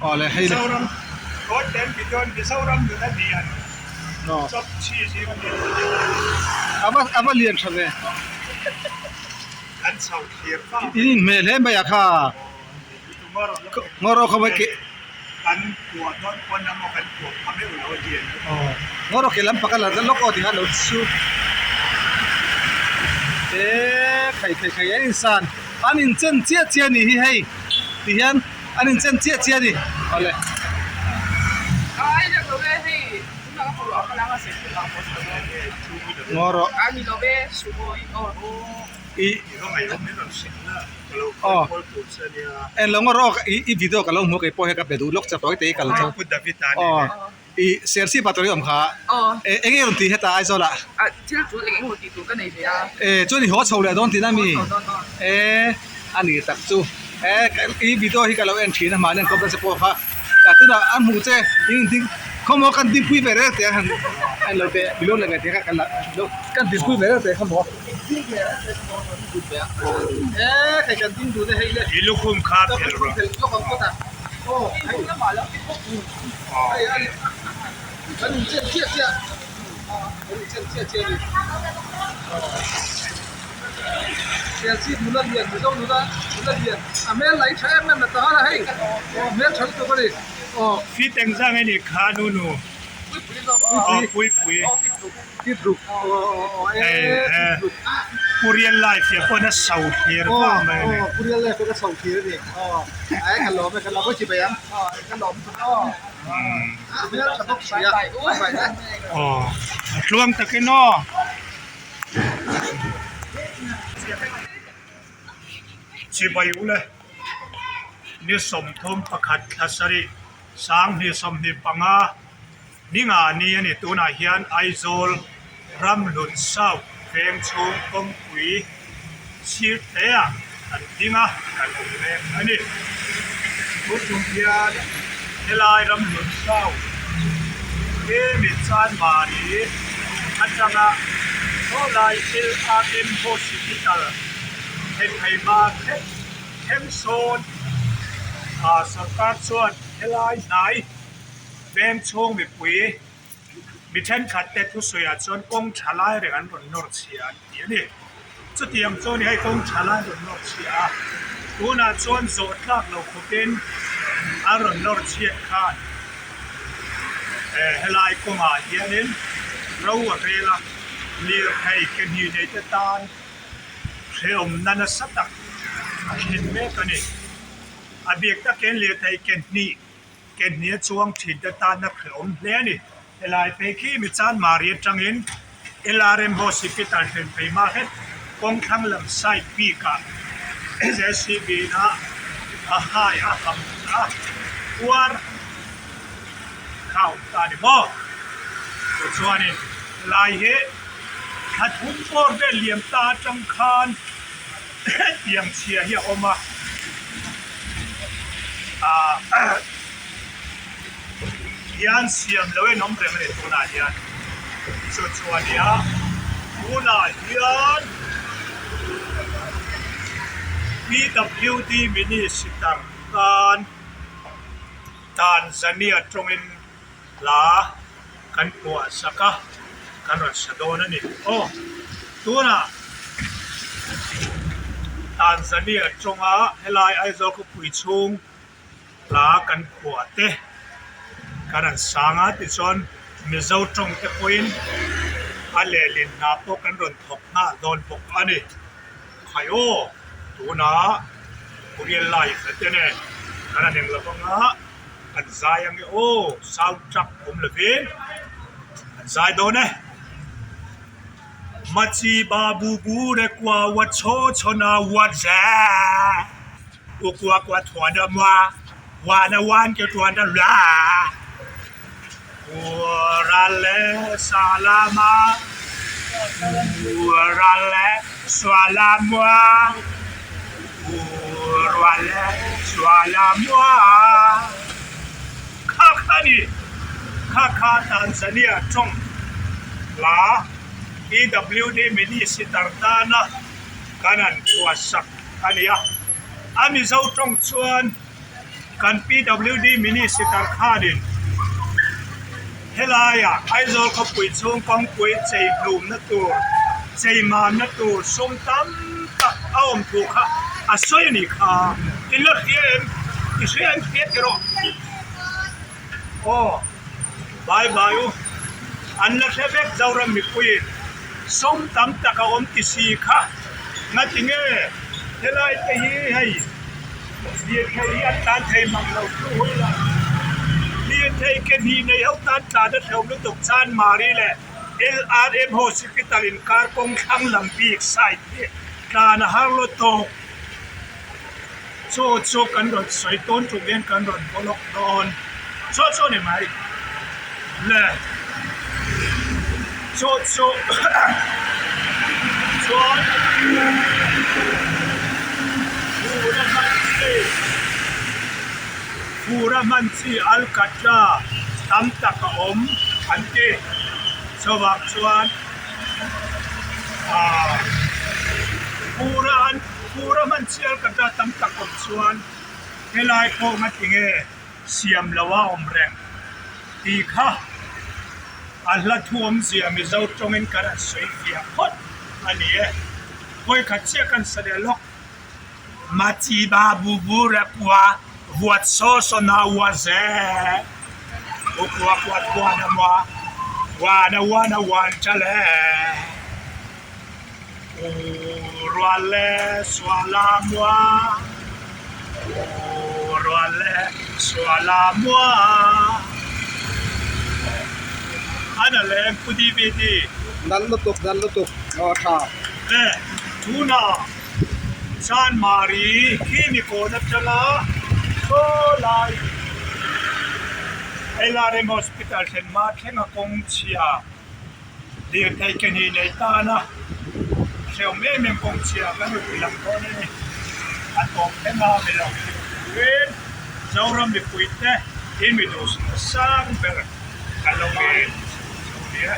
Awle hei le. Mizoram Road ten ti chuan Mizoram nuna lian chawp chhi zing a ni a ni. A va a va lian tha ve. Kan chho thlir fang. In inhmeh hle mai a kha. Ngaw rawh kha vai ke. Kan kuah dawn pawn emaw kan kuah pha meuh lo a lian. Aw ngaw rawh ke lam pakhat la lawk aw tikhan lo chu. Eee khai khai khai an insan an inchen chiah chiah a nih hi hei tihian an inchen chiah chiah a ni awle. Ngaw rawh. I aw en lo ngawt rawk i i video ka lo hmu kei pawh hi ka be duh lawk che tawi te i kal chu aw i serchhip ah tawrh i awm kha e eng nge rawn tih heta Aizawl ah e chuan i haw chho leh dawn tihna mi e a ni tak chu e i video hi ka lo en thin a mahni an kawp nasa pawh kha tunah an hmuh che khawmaw kan dinpui ve reng teh a han en lo teh milo leh ngaih teh kha kan la kan dinpui ve reng teh kha maw. I lukhum kha phelh rawh. Fit engzah nge nih kha nu nu? Aw puipui. Pu real life ah pawh a so thlir vang mai a ni. Aw a tluang takin aw. Chibai ule ni 31 thla sarih 2025. Ninga ni a ni. Tunah hian Aizawl Ramhlun South veng chhung kawngpui sir hle-ah kan ding a, kan awm mek a ni. Tun tum hian helai Ramhlun South he mi Chanmari atanga khawlai LRM Hospital Thenpheima Themsawn ah sorkar chuan helai hnai Veng chhung mipui mi thenkhat te thusawiah chuan kawng tha lai reng an rawn nawr chhia an ti a ni. Chutiang chuan hei kawng tha lai rawn nawr chhia a, tunah chuan zawh tlak lo khawpin an rawn nawr chhiat khan helai kawngah hianin ro a rel a, lirthei ke hnih nei te tan hrehawmna nasa tak a thlen mek a ni. A bik takin lirthei ke hnih Ke hnia chuang thin te tana hrehawm hle a ni. Helai phei khi mi Chanmari atangin LRM Hospital thlen phei hma het kawng thlang lam side bikah JCB in a a hai a ham a uar kha a awm ta a ni maw? Tichuanin helai hi thla thum pawr vel liam ta atang khan Hetiang chhia hi a awm a, ah hian siam lo in awm reng a ni tunah hian chu chu a nia tunah hian PWD minister tan Tanzania tawngin hla kan puah sak a, kan rawn sa dawn a ni. Aw, tunah Tanzania tawnga helai Aizawl khawpui chhung hla kan phuah te kan rawn sang a, tichuan Mizo tawng te pawhin a lehlin hna pawh kan rawn thawk nghal dawn bawk a ni. Khai aw, tunah real life a te nen kan rawn eng lo vang a. An zai ange aw sound truck awm lovin an zai dawn e. Machi babu bure kwa wa cho cho na wa za u kwa kwa thua na mwa wa na wan ke tuan na la ra le sa la ma ra le swa la mwa ra le swa la mwa kha kha ni kha kha Tanzania tawng la PWD minister tana kan han chhuahsak a ni a, a Mizo tawng chuan. Kan PWD Minister khanin helaiah Aizawl khawpui chhung kawngpui chei hlumna tur, chei mamna tur sum tam tak a awm thu kha a sawi a nih kha. I la hria em? I hria em hria tiraw? Aw, bye bye u. An la hre vek Zoram mipuiin sum tam tak a awm ti si kha. Ngati nge helai te hi hei lirthei hi an tlan thei mang lo chu hui la. Lirthei ke hnih nei ho tan tlan a hrehawm lutuk Chanmari leh LRM Hospital inkar kawng thlang lam bik side hi tlan a har lutuk. Chaw chu kan rawn sawi tawn tum hian kan rawn haw lawk dawn. Chaw chu a ni mai. Le chaw chu chuan fur a hman chi fur a hman chi alkatra tam tak a awm an ti. Chuvang chuan ah fur a an. Fur a hman chial ka ta tam tak awm chuan helai pawh ngatinge siam lo a awm reng tih kha a hla thu awmzia Mizo tawngin kan han sawi fiah phawt a ni e. Vawikhat chiah kan sa leh lawk. Machiba bubure kua vuat saw saw na ua ze u kua kua kua na mua wa na wa na wan cha le. U rual le suala mua U rual le suala mua An a leng Pu DVD. Nal lutuk nal lutuk aw tha. Le tunah Chanmari khi mi kawn atanga saw lai LRM Hospital thlen hma thlenga kawng chhia Lirthei ke hnih nei tana hrehawm em em kawng chhia kan rawn ti lang dawn a ni. A tawp thleng a mi lo hrilh turin Zoram mipuite hi mi duhsakna sang ber kan lo ngai chho ni e.